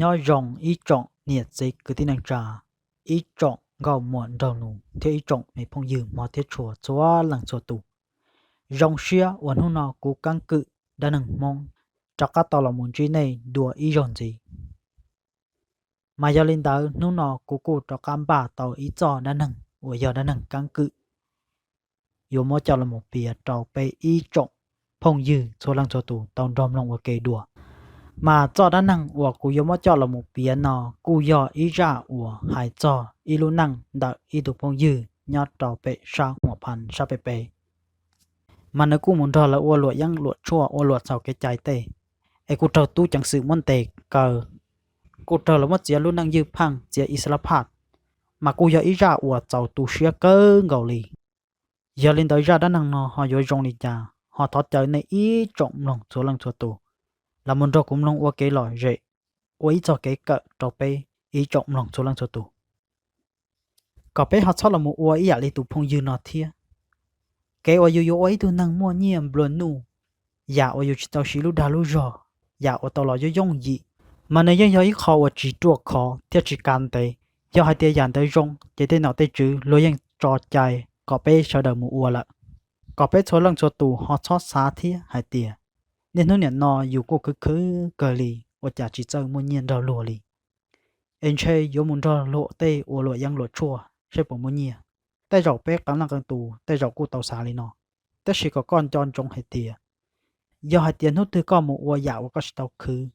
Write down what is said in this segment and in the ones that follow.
Nyob zoo ib tsoom niam txiv kwv tij neej tsa, ib tsoom nkauj muam nraug nus thiab ib tsoom me phooj ywg hmov thiab tshua txhua leej txhua tus. Zoo siab uas hnub no kuv Keeb Kwm dab neeg Hmoob rov qab tau los mus ntsib nej dua ib zaug ntxiv. Mas yog li ntawd hnub no kuv kuj rov qab npaj tau ib txoj dab neeg uas yog dab neeg keeb kwm yuav muab coj los mus piav rau peb ib tsoom phooj ywg txhua leej txhua tus tau nrog mloog ua ke dua. Mas txoj dab neeg uas kuv yuav muab coj los mus piav no kuj yog ib zaj uas hais txog ib lub neej ntawm ib tug phooj ywg nyob rau pem sab Huam Phas sab pem pem. Mas nws kuj mus nrog lawv ua luam yeeb luam tshuaj ua luam txhaum kev cai tej, es kuj raug tub ceev xwm muab ntes kaw, kuj raug lawv muab txiav lub neej ywj pheej txiav ib xab lab phaj, mas kuj yog ib zaj uas txaus tu siab kawg nkaus li. Yog li ntawd zaj dab neeg no ho yuav zoo li cas ho thov caw nej ib tsoom mloog txhua leej txhua tus los mus nrog kuv mloog ua kev lom zem, ua ib txoj kev kawm rau peb ib tsoom mloog txhua leej txhua tus, kom peb ho txhob los mus ua ib yam li tus phooj ywg no thiab. Kev uas yus yuav ua ib tug neeg muaj nyiaj nplua nuj, yam uas yus tsis tau siv lub dag lub zog, yam uas tau los yooj yooj yim, mas nws yeej yog ib qho uas tsis ruaj khov thiab tsis kav ntev. Yog hais tias yam ntawd zoo ces tej nom tej tswv luag yeej tso cai kom peb sawv daws mus ua lawm. Kom peb txhua leej txhua tus ho txhob xav thiab hais tias niaj hnub niam no yus kuj khwv khwv kawg li, ua cas tsis txawj muaj nyiaj nrog luag li, es ntshe yuav mus nrog luag tej ua luam yeeb luam tshuaj seb puas muaj nyiaj. Tej zaum peb qee leej qee tus tej zaum kuj tau xav li no, tab sis kom koj nco ntsoov hais tias yog hais tias hnub twg koj mus ua yam uas koj tsis tau khwv,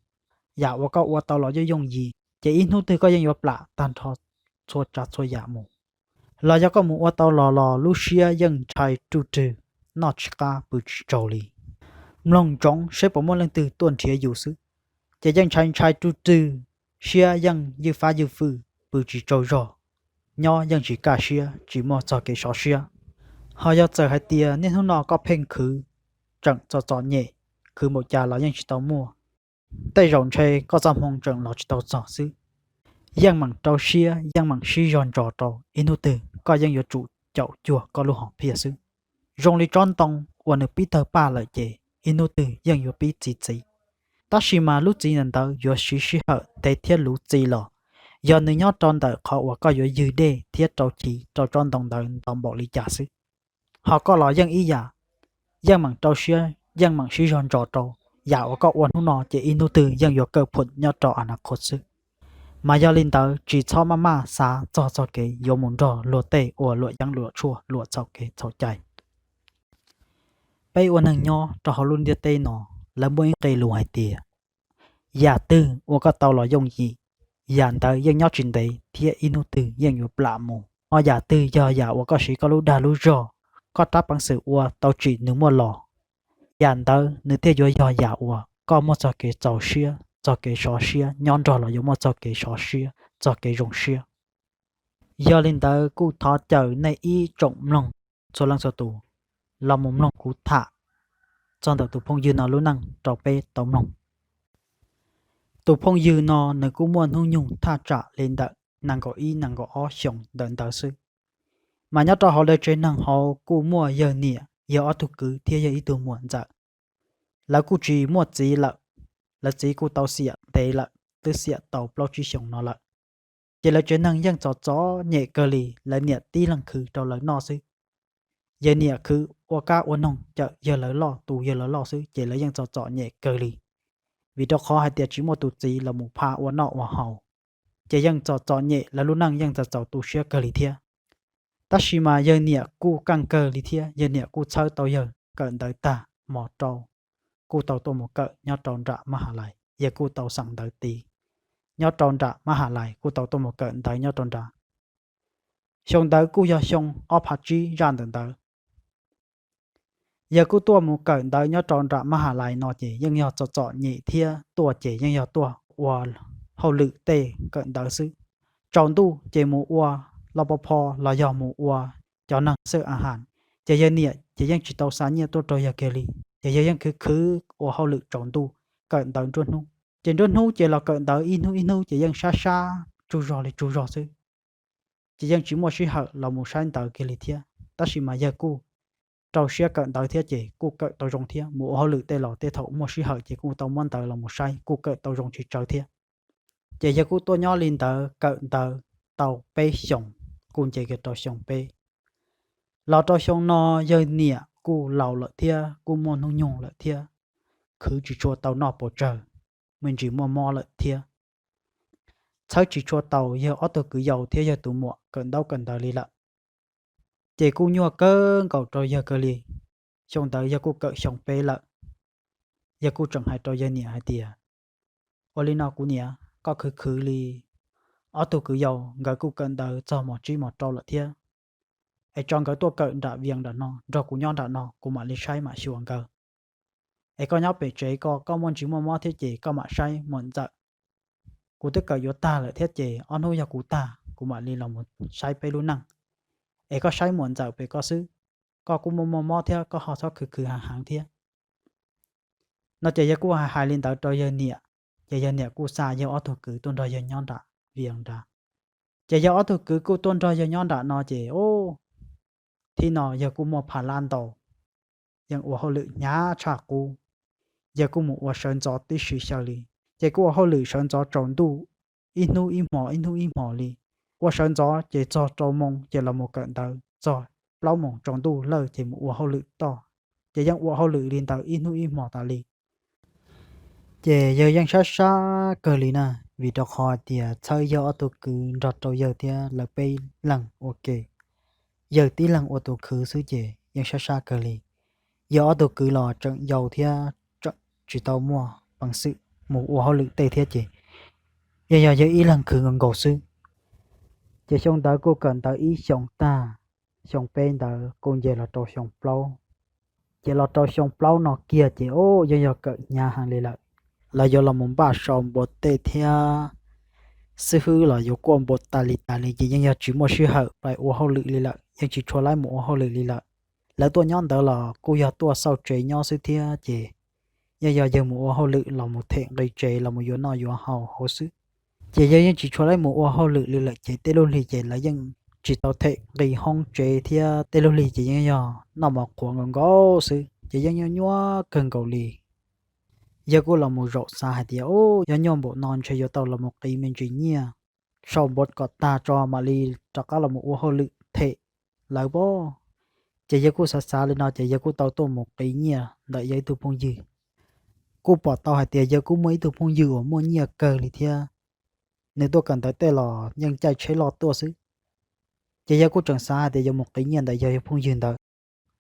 yam uas koj ua tau los yooj yooj yim, ces ib hnub twg koj yeej yuav plam tag nrho txhua tsav txhua yam mus. Los yog koj mus ua tau los los lub siab yeej ntshai ruj rwg, noj tsis qab pw tsis tsaug li. Mloog ntsoov seb puas muaj leej twg tuaj nrhiav yus xwb, ces yeej ntshai ntshai ruj rwg, siab yeej ywj fab ywj fwj pw tsis tsaug zog, nyob yeej tsis kaj siab tsis muaj txog kev sov siab. Ho yog txawm hais tias niaj hnub no koj pheej khwv, tseem txom txom nyem, khwv npaum cas los yeej tsis tau muaj, tej zaum ntshe koj txoj hmoo tseem los tsis tau txog xwb. Yeej meem rau siab yeej meem sib zog ntsos rau, ib hnub twg koj yeej yuav tsum caum cuag koj lub hom phiaj xwb. Zoo li tsob ntoo uas nws pib tawg paj lawm ces ib hnub twg yeej yuav pib txi txiv, tab sis mas lub txiv ntawd yuav siv sij hawm ntev thiab luv txi los yog nws nyob rau ntawm qhov uas koj yuav ywg dej thiab rau chiv rau tsob ntoo ntawd ntau npaum li cas xwb. Ho koj los yeej ib yam, yeej meem rau siab yeej meem sib zog ntsos rau, yam uas koj ua hnub no ces ib hnub twg yeej yuav kawj phum nyob rau a na qhus xwb. Mas yog li ntawd tsis txhob maj maj xav txog txoj kev yuav mus nrog luag tej ua luam yeeb luam tshuaj luam txhaum kev txhaum cai. Peb ua neeg nyob rau hauv lub ntiaj teb no, lawv muaj ib nqe lus hais tias yam twg ua koj tau los yooj yim, yam ntawd yeej nyob tsis ntev thiab ib hnub twg yeej yuav plam mus. Ho yam twg yog yam uas koj siv koj lub dag lub zog, koj rab peev xwm ua tau tsim nws muaj los, yam ntawd nws thiaj yuav yog yam uas koj muaj txoj kev txaus siab txoj kev sov siab, nyob nrog los yuav muaj txoj kev sov siab txoj kev zoo siab. Yog li ntawd kuj thov caw nej ib tsoom mloog txhua leej txhua tus los mus mloog kuv tham txog ntawm tus phooj ywg no lub neej rau peb tau mloog. Tus phooj ywg no nws kuj muaj hnub nyoog thaj tsam li ntawm nees nkaum ib nees nkaum ob xyoos ntawm ntawd xwb. Mas nyob rau hauv lawv tsev neeg hauv kuj muaj yawg niam yawg ob tug kwv thiab yawg ib tug muam ntxawm. Lawv kuj tsis muaj txiv lawm, lawv txiv kuj tau xiam ntev lawm, twb xiam tau plaub tsib xyoos no lawm. Ces lawv tsev neeg yeej txom txom nyem kawg li, lawv niam tib leeg khwv rau lawv noj xwb. Yawg niam khwv ua kab ua noog cawm yawg lawv loj, tu yawg lawv loj xwb, ces lawv yeej txom txom nyem kawg li. Vim rau qhov hais tias tsis muaj tus txiv los mus pha ua noj ua haus, ces yeej txom txom nyem, lawv lub neej yeej txaus txaus tu siab kawg li thiab. Tab sis mas yawg niam kuj keej kawg li thiab, yawg niam kuj txhawb tau yawg kawm ntawv tag hmo rau, kuj tau tuaj mus kawm nyob rau nram mab ha lais, yawg kuj tau xeem ntawv tid nyob rau nram mab ha lais, kuj tau tuaj mus kawm ntawv nyob rau nrad. Xyoo ntawd kuj yog xyoo ob phav tsib zaj ntawm ntawd. Yawg kuj tuaj mus kawm ntawv nyob rau nram mab ha lais no ces yeej yog txom txom nyem thiab, tuaj ces yeej yog tuaj ua hauj lwm tej kawm ntawv xwb. Tsaus ntuj ces mus ua loj pov pho los yog mus ua cov neeg xwb a has. Ces yawg niam ces yeej tsis tau xa nyiaj tuaj rau yawg kiag li, ces yawg yeej khwv khwv ua hauj lwm tsaus ntuj, kawm ntawv nruab hnub. Ces nruab hnub ces los kawm ntawv ib hnub ib hnub ces yeej sab sab tsaug zog li tsaug zog xwb, ces yeej tsis muaj sij hawm los mus saib ntawv kiag li thiab. Tab sis mas yawg kuj rau siab kawm ntawv thiab ces kuj kawm tau zoo thiab, mus ua hauj lwm tej los tej thaum muaj sij hawm ces kuj tau muab ntawv los mus saib, kuj kawm tau zoo tsis tsawg thiab. Ces yawg kuj tuaj nyob li ntawd kawm ntawv tau peb xyoos, kuj nce kiag rau xyoo peb. Los rau xyoo no yawg niam kuj laus lawm thiab kuj muaj hnub nyoog lawm thiab, khwv tsis tshua tau noj pes tsawg, me ntsis muaj mob lawm thiab. Txhawb tsis tshua tau yawg ob tug kwv yau thiab yawg tus muam kawm ntaub kawm ntawv li lawm. Ces kuj nyuaj kawg nkaus rau yawg kawg li. Xyoo ntawd yawg kuj kawm xyoo peb lawm. Yawg kuj tseem hais rau yawg niam hais tias, ua li no kuv niam, koj khwv khwv li, ob tug kwv yau nkawd kuj kawm ntawv txog mos tsib mos rau lawm thiab, es tso nkawd tuaj kawm nram Vias nram no nrog kuv nyob nram no, kuv mam li saib mam xyuas nkawd. Es koj nyob pem tsev ko, koj muaj ntsis muaj mob thiab ces koj mam saib muam ntxawm. Kuv twb kawm yuav tag lawm thiab ces ob hnub yog kuv tag kuv mam li los saib peb lub neej. Es koj saib muam ntxawm pem koj xwb, koj kuj muaj muaj mob thiab koj ho txhob khwv khwv heev heev thiab. No ces yawg kuj hais hais li ntawd rau yawg niam, ces yawg niam kuj xa yawg ob tug kwv tuaj nrog yawg nyob nram Vias nrad. Ces yawg ob tug kwv kuj tuaj nrog yawg nyob nram no ces, thib no yawg kuj muaj pha lab ntau, yeej ua hauj lwm hnyav tshaj qub. Yawg kuj mus ua sawv ntxov tib si xyaw li, ces kuj ua hauj lwm sawv ntxov tsaus ntuj, ib hnub ib hmos ib hnub ib hmos li. Ua sawv ntxov ces txog rau moo ces los mus kawm ntawv, txog plaub moos tsaus ntuj lawm ces mus ua hauj lwm toj. Ces yeej ua hauj lwm li ntawd ib hnub ib hmos tas li. Ces yawg yeej sab sab kawg li na, vim rau qhov tias txhawb yawg ob tug kwv nrog rau yawg thiab lawv peb leeg ua ke, yawg tib leeg ua tus khwv xwb ces yeej sab sab kawg li. Yawg ob tug kwv los tseem yau thiab tseem tsis tau muaj peev xwm mus ua hauj lwm tej thiab ces yeej yog yawg ib leeg khwv nkaus nkaus xwb. Ces xyoo ntawd kuj kawm ntawv ib xyoos tag, xyoo peb ntawd kuj nce los rau xyoo plaub. Ces los rau xyoo plaub no kiag ces yeej yog kawm hnyav heev li lawm. Lawv yuav los mus npaj sau npua tej thiab xib hwb los yuav kuaj npua tas li tas li ces yeej yog tsis muaj sij hawm pais ua hauj lwm li lawm, yeej tsis tshua laib mus ua hauj lwm li lawm. Lawv tuaj nyob ntawd los kuj yog tuaj xauj tsev nyob xwb thiab ces yeej yog yawg mus ua hauj lwm los mus them nqi tsev los mus yuav noj yuav haus hauv xwb. Ces yawg yeej tsis tshua laib mus ua hauj lwm li lawm ces tej lub hli ces lawv yeej tsis tau them nqi hoob tsev thiab tej lub hli ces yeej yog noj mov qhuav nkaus nkaus xwb ces yeej nyuaj nyuaj kawg nkaus li. Yawg kuj los mus zaum xav hais tias, u, yog nyuaj npaum no ntshe yuav tau los mus qiv me ntsis nyiaj sau npua kom tag tso mam li rov qab los mus ua hauj lwm them lawv pob. Ces yawg kuj xav xav li no ces yawg kuj tau tuaj mus qiv nyiaj ntawm yawg ib tug phooj ywg. Kuj pom tau hais tias yawg kuj muaj ib tug phooj ywg uas muaj nyiaj kawg li thiab, nws tuaj kawm ntawv tej los yeej caij tsheb loj tuaj xwb. Ces yawg kuj tseem xav hais tias yuav mus qiv nyiaj ntawm yawg phooj ywg ntawd.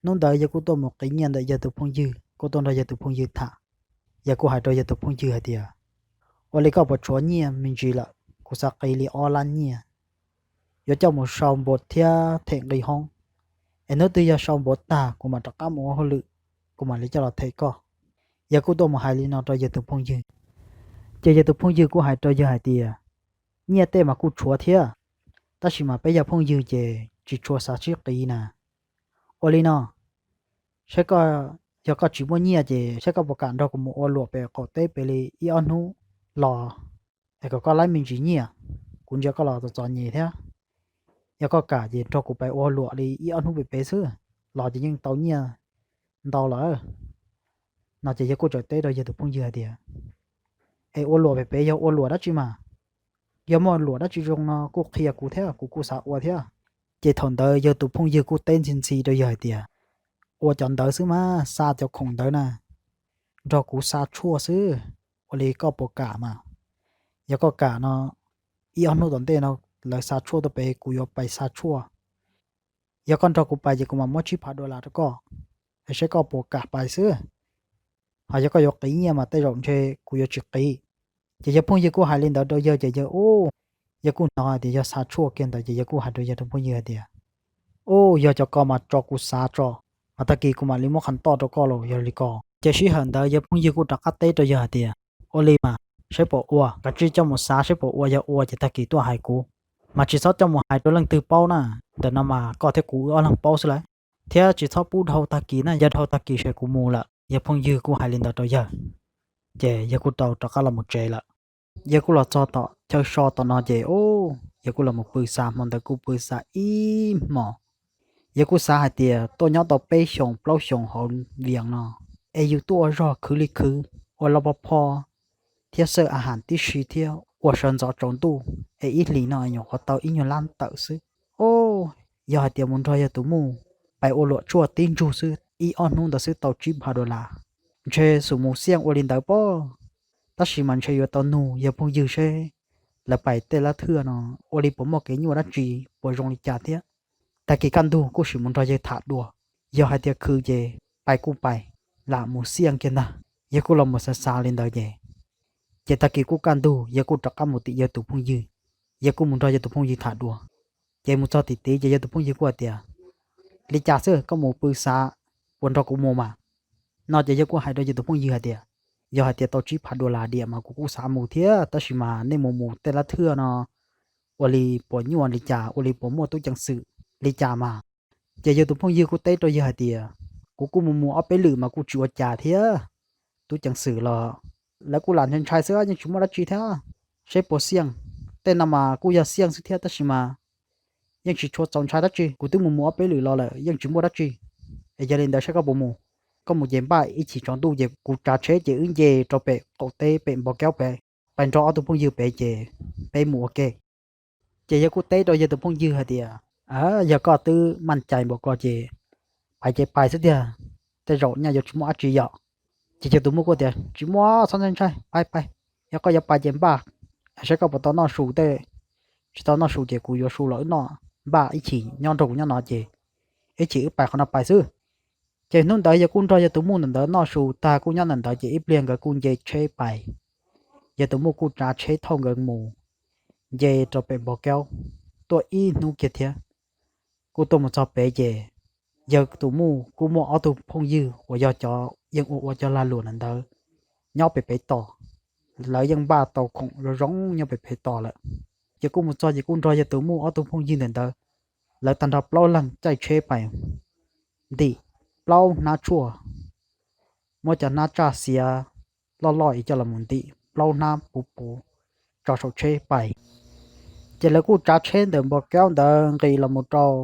Hnub ntawd yawg kuj tuaj mus qiv nyiaj ntawm yawg tus phooj ywg, kuj tuaj nrog yawg tus phooj ywg tham. Yawg kuj hais rau yawg tus phooj ywg hais tias, ua li koj puas tshuav nyiaj me ntsis lawm? Kuv xav qiv li ob lab nyiaj, yuav coj mus sau npua thiab them nqi hoob, es hnub twg yog sau npua tag kuv mam rov qab mus ua hauj lwm, kuv mam li coj los them koj. Yawg kuj tuaj mus hais li no rau yawg tus phooj ywg. Ces yawg tus phooj ywg kuj hais rau yawg hais tias, nyiaj tej mas kuj tshuav thiab, tab sis mas peb yog phooj ywg ces tsis tshua xav sib qiv na. Ua li no, saib koj, yog koj tsis muaj nyiaj ces saib koj puas kam nrog kuv mus ua luam pem qaum teb pem li ib ob hnub los, es kom koj laib me ntsis nyiaj, kuv ntsia koj los txom txom nyem thiab. Yog koj kam ces nrog kuv pais ua luam li ib ob hnub pem pem xwb, los ces yeej tau nyiaj ntau lawm. No ces yawg kuj txawm teb rau yawg tus phooj ywg hais tias, es ua luam pem pem yog ua luam dab tsi mas? Yog muaj luam dab tsi zoo no kuj qhia kuv thiab, kuv kuj xav ua thiab. Ces thaum ntawd yawg tus phooj ywg kuj teb ntxhi ntxhi rau yawg hais tias, ua cov ntawd xwb mas, xa cov khoom ntawd na, nrog kuv xa tshuaj xwb, ua li koj puas kam mas? Yog koj kam no, ib ob hnub tom ntej no lawv xa tshuaj tuaj pem kuv yuav pais xa tshuaj. Yog koj nrog kuv pais ces kuv mam muab tsib phav dollar rau koj, es saib koj puas kam pais xwb. Ho yog koj yuav qiv nyiaj mas tej zaum ntshe kuv yuav tsis qiv. Ces yawg phooj ywg kuj hais li ntawd rau yawg ces yawg, u, yawg kuj hnov hais tias yog xa tshuaj kiag ntawd ces yawg kuj hais rau yawg tus phooj ywg hais tias, u, yog cov ko mas tso kuv xav tso, mas tag kis kuv mam li muab qhov toj rau koj los yog li ko. Ces sij hawm ntawd yawg phooj ywg kuj rov qab teb rau yawg hais tias, ua li mas, saib puas ua, kav tsij coj mus xav saib puas ua, yog ua ces tag kis tuaj hais kuv, mas tsis txhob coj mus hais rau leej twg paub na, ntawm no mas koj thiab kuv wb ob leeg paub xwb lauj. Thiab tsis txhob pub dhau tag kis na, yog dhau tag kis ces kuv mus lawm. Yawg phooj ywg kuj hais li ntawd rau yawg, ces yawg kuj tau rov qab los mus tsev lawm. Yawg kuj los txog tom chaw so tom no ces, u, yawg kuj los mus pw xav, hmo ntawd kuj pw xav ib hmos. Yawg kuj xav hais tias tuaj nyob tau peb xyoos plaub xyoos hauv Vias no, es yus tuaj ua zog khwv li khwv, ua loj poj pho thiab xawb a has tib si thiab ua sawv ntxov tsaus ntuj es ib hlis no nyuam qhuav tau ib nyuag lab tawm xwb. Os, yog hais tias mus nrog yawg tus muj pais ua luam tshuaj tib ntsug xwb ib ob hnub ntawd xwb tau tsib phav dollar. Ntshe xum mus xiaj ua li ntawd pob, tab sis mas ntshe yuav tau nug yawg phooj ywg seb lawv pais tej lab thwj no ua li puas muaj kev nyuaj dab tsi, puas zoo li cas thiab. Tag kis kaj ntug kuj sim mus nrog yawg tham dua, yog hais tias khwv ces pais kuj pais, lam mus xiaj kiag ntag. Yawg kuj los mus xav xav li ntawd ces, ces tag kis kuj kaj ntug yawg kuj rov qab mus tim yawg tus phooj ywg, yawg kuj mus nrog yawg tus phooj ywg tham dua. Ces mus txog tim tid ces yawg tus phooj ywg kuj hais tias, li cas xwb koj mus pw xav, puas nrog kuv mus mas? No ces yawg kuj hais rau yawg tus phooj ywg hais tias, yog hais tias tau tsib phav dollar diam mas kuv kuj xav mus thiab, tab sis mas nej mus mus tej lab thwj no ua li puas nyuaj li cas, ua li puas muaj tub ceev xwm li cas mas? Ces yawg tus phooj ywg kuj teb rau yawg hais tias, kuv kuj mus mus ob peb lwm mas kuj tsis ua cas thiab. Tub ceev xwm los lawv kuj lam ntshai ntshai xwb, yeej tsis muaj dab tsi thiab. Seb puas xiaj, tej no mas kuj yog xiaj xwb thiab tab sis mas yeej tsis tshua txaus ntshai dab tsi, kuv twb mus mus ob peb lwm los lawm yeej tsis muaj dab tsi. Es yog li ntawd saib koj puas mus. Koj mus ces npaj ib chim tsaus ntuj ces kuv tsav tsheb ces wb nce rau pem qaum teb pem Npog Kaub pem, pais nrog ob tug phooj ywg pem ces peb mus ua ke. Ces yawg kuj teb rau yawg tus phooj ywg hais tias, yog koj twb maj cai npaum ko ces pais ces pais xwb tiag, tej zaum nyaj yuav tsis muaj dab tsi yom. Ces yawg tus muj kuj tias, tsis muaj, txhob ntshai ntshai, pais pais. Yog koj yuav pais ces npaj, saib koj puas tau noj su tej, tsis tau noj su ces kuv yuav su los wb noj, npaj ib chim nyob nrog kuv nyob no ces ib chim wb pais qhov no pais xwb. Ces hnub ntawd yawg kuj nrog yawg tus muj ntawm ntawd noj su tag kuj nyob ntawm ntawd ces ib pliag nkawd kuj nce tsheb pais. Yawg tus muj kuj tsav tsheb thauj nkawd mus nce rau pem Npog Kaub tuaj ib hnub kiag thiab, kuj tuaj mus txog pem ces yawg tus muj kuj muaj ob tug phooj ywg uas yog cov yeej ua ua cov lag luam ntawd nyob pem pem tos. Lawv yeej npaj tau khoom zoo zoo nyob pem pem tos lawm. Ces kuj mus txog ces kuj nrog yawg tus muj ob tug phooj ywg ntawm ntawd, lawv tag nrho plaub leeg caij tsheb pais ntim plaub hnab tshuaj, muab cov hnab tsaj xiav loj loj es coj los mus ntim plaub hnab puv puv tso saum tsheb pais. Ces lawv kuj tsav tsheb ntawm Npog Kaub ntawd nqis los mus rau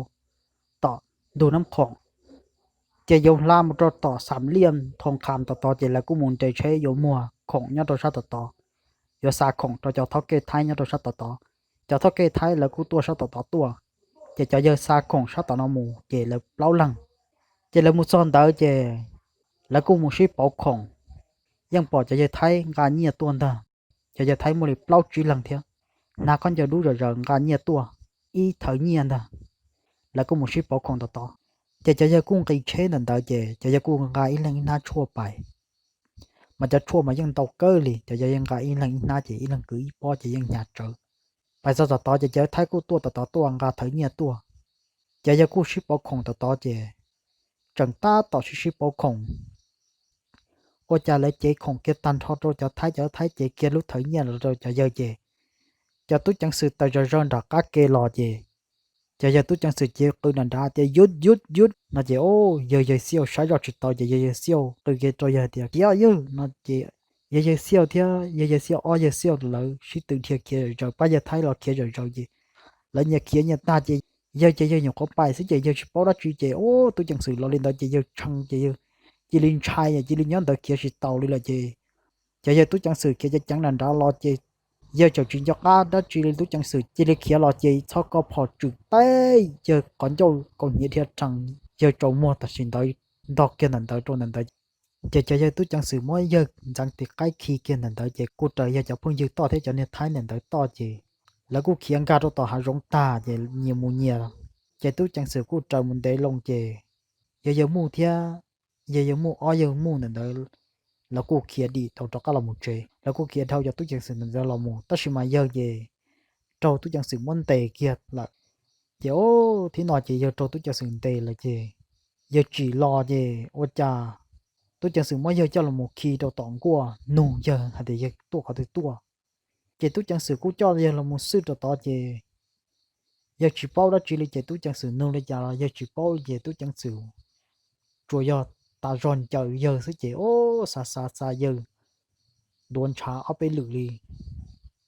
tom ntug Nab Khoom, ces yuav hla mus rau tom Xam Liaj Thoo Kham tom tod ces lawv kuj mus nres tsheb yuav muag khoom nyob rau sab tom tod, yuav xa khoom rau cov thab kej Thaib nyob rau sab tom tod. Cov thab kej Thaib lawv kuj tuaj sab tom tod tuaj, ces cov yawg xa khoom sab tom no mus ces lawv plaub leeg. Ces lawv mus txog ntawd ces lawv kuj mus sib pauv khoom, yeej pom cov yawg Thaib nqa nyiaj tuaj ntag. Cov yawg Thaib muaj li plaub tsib leeg thiab, hnav khaub ncaws dub zom zaws nqa nyiaj tuaj ib thawv nyiaj ntag. Lawv kuj mus sib pauv khoom tom tod, ces cov yawg kuj nqis tsheb ntawm ntawd ces cov yawg kuj nqa ib leeg ib hnab tshuaj pais. Mas cov tshuaj mas yeej ntau kawg li, cov yawg yeej nqa ib leeg ib hnab ces ib leeg kwv ib pob ces yeej hnyav tsawv. Pais txog tom tod ces cov Thaib kuj tuaj tom tod tuaj nqa thawv nyiaj tuaj. Cov yawg kuj sib pauv khoom tom tod ces tseem tab tom sib sib pauv khoom. Ua cas lawv cev khoom kiag tag nrho rau cov Thaib, cov Thaib cev kiag lub thawv nyiaj los rau cov yawg ces cov tub ceev xwm tawm zom zaws nram qab ke los ces cov yawg tub ceev xwm cev qw nram nrad tias yus yus yus no ces yawg yawg Xiauj saib zoj tsis tau ces yawg yawg Xiauj qw kiag rau yawg tias khiav yawg no ces yawg yawg Xiauj thiab yawg yawg Xiauj ob yawg Xiauj lawv sib tw dhia khiav zom zaws, pab yawg Thaib los khiav zom zaws ces lawv nyias khiav nyias tag ces yawg ces yawg nyuam qhuav pais xwb ces yawg tsis paub dab tsi ces ub tub ceev xwm los li ntawd ces yawg tshee ces yawg cia li ntshai ces cia li nyob ntawd khiav tsis taus li lawm ces cov yawg tub ceev xwm khiav ceev ceev nram nrad los ces yawg tseem tsis nco qab dab tsi li, tub ceev xwm cia li khiav los ces txhob koj phom tswm teb yawg qhov ncauj kaus hniav dhia rhees, yawg tsaus muag tam sim ntawd ntog kiag ntawm ntawd rau ntawm ntawd. Ces cov yawg tub ceev xwm muab yawg ntxeev tis qaib khi kiag ntawm ntawd ces kuj raws yawg cov phooj ywg toj thiab cov niag Thaib ntawm ntawd toj ces lawv kuj khiav nkag rau tom hav zoov tag ces nyias mus nyias. Ces tub ceev xwm kuj raws mus ntev loo ces yawg yawg Muj thiab yawg yawg Muj ob yawg Muj ntawm ntawd lawv kuj khiav dim tau rov qab los mus tsev, lawv kuj khiav dhau cov tub ceev xwm ntawd los mus tab sis mas yawg ces raug tub ceev xwm muab ntes kiag lawm. Ces ub thib no ces yawg raug tub ceev xwm ntes lawm ces yawg tsim los ces ua cas tub ceev xwm muab yawg coj los mus khi rau tom nkuaj nug yawg hais tias yawg tuaj qhov twg tuaj. Ces tub ceev xwm kuj coj yawg los mus xwj rau tod ces yawg tsis paub dab tsi li ces tub ceev xwm nug li cas los yawg tsis paub li ces tub ceev xwm tsuas yog tas zog ncaws yawg xwb ces ub xav xav xav yawg ntuav ntshav ob peb lwm li.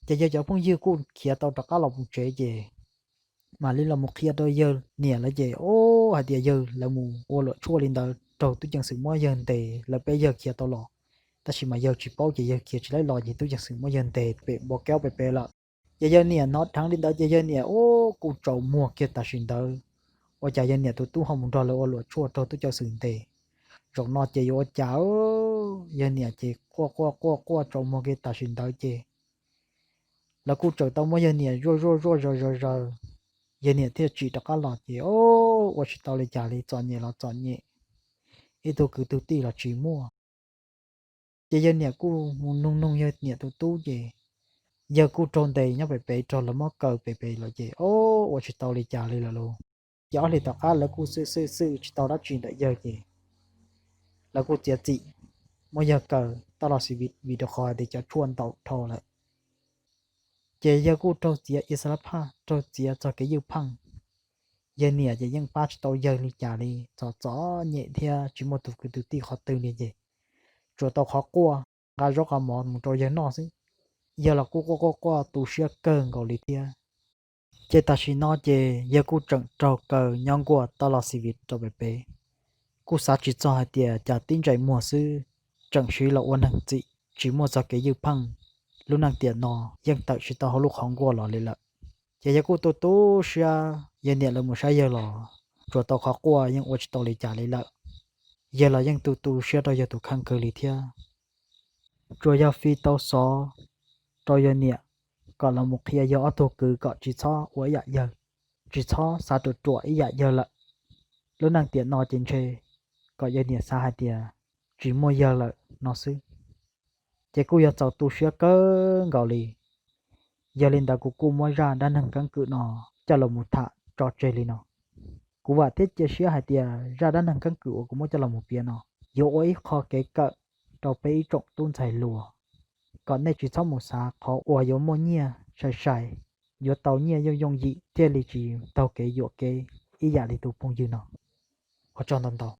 Ces yawg cov phooj ywg kuj khiav tau rov qab los mus tsev ces mam li los mus qhia rau yawg niam lawv ces ub hais tias yawg lawv mus ua luam tshuaj li ntawd raug tub ceev xwm muab yawg ntes lawv peb yawg khiav tau los. Tab sis mas yawg tsis paub ces yawg khiav tsis laib los ces tub ceev xwm muab yawg ntes pem npoo kaub pem pem lawm. Ces yawg niam hnov dheev li ntawd ces yawg niam ua kuj tsaus muag kiag tam sim ntawd, ua cas yawg niam tus tub ho mus nrog lawv ua luam tshuaj raug tub ceev xwm ntes. Zaum no ces yuav ua cas, yawg niam ces quaj quaj quaj quaj tsaus muag kiag tam sim ntawd ces lawv kuj tseem tau muab yawg niam zuaj zuaj zuaj zaws zaws zaws, yawg niam thiaj tsim rov qab los ces o, ua tsis tau li cas li, txom nyem los txom nyem, ib tug kwv tug tij los tsis muaj. Ces yawg niam kuj mus nug nug yawg niam tus tub ces yawg kuj raug ntes nyob pem pem raug lawv muab kaw pem pem lawm ces o, ua tsis tau li cas li lawm lauj. Ces ob hlis tom qab lawv kuj xwm xwm xwm tsis tau dab tsi ntawm yawg ces lawv kuj txiav txim muab yawg kaw tab los xis vim rau qhov hais tias cov tshuaj ntau dhau lawm. Ces yawg kuj raug txiav ib xab lab phaj, raug txiav txog kev ywj pheej. Yawg niam ces yeej pab tsis tau yawg li cas li, txom txom nyem thiab tsis muaj tus kwv tus tij qhov twg li ces tsuas tau qhov quaj nqa zaub qhov mov mus rau yawg noj xwb. Yawg los kuj quaj quaj quaj tu siab kawg nkaus li thiab. Ces tam sim no ces yawg kuj tseem raug kaw nyob nkuaj tab los xis vim rau pem pem. Kuj xav tsis txog hais tias cas tib ntsais muag xwb tseem siv los ua neeg txim tsis muaj txog kev ywj pheej. Lub neej tiam no yeej tawm tsis tau hauv lub qhov nkuaj los li lawm. Ces yawg kuj tu tu siab, yawg niam lawv mus saib yawg los tsuas tau qhov quaj yeej ua tsis tau li cas li lawm. Yawg los yeej tu tu siab rau yawg tus kheej kawg li thiab. Tsuas yog fi tau xov rau yawg niam kom los mus qhia yawg ob tug kwv kom tsis txhob ua ib yam yawg, tsis txhob xav ruam ruam ib yam yawg lawm. Lub neej tiam no ces ntshe kom yawg niam xav hais tias tsis muaj yawg lawm no xwb. Ces kuj yog txaus tu siab kawg nkaus li. Yog li ntawd kuv kuj muab zaj dab neeg keeb kwm no coj los mus tham tso tseg li no. Kuv vam thiab cia siab hais tias zaj dab neeg keeb kwm uas kuv muab coj los mus piav no yuav ua ib qho kev kawm rau peb ib tsoom tub ntxhais hluas, kom nej tsis txhob mus xav qhov uas yuav muaj nyiaj sai sai, yuav tau nyiaj yooj yooj yim thiaj li tsis taug kev yuam kev ib yam li tus phooj ywg no. Ua tsaug ntau ntau.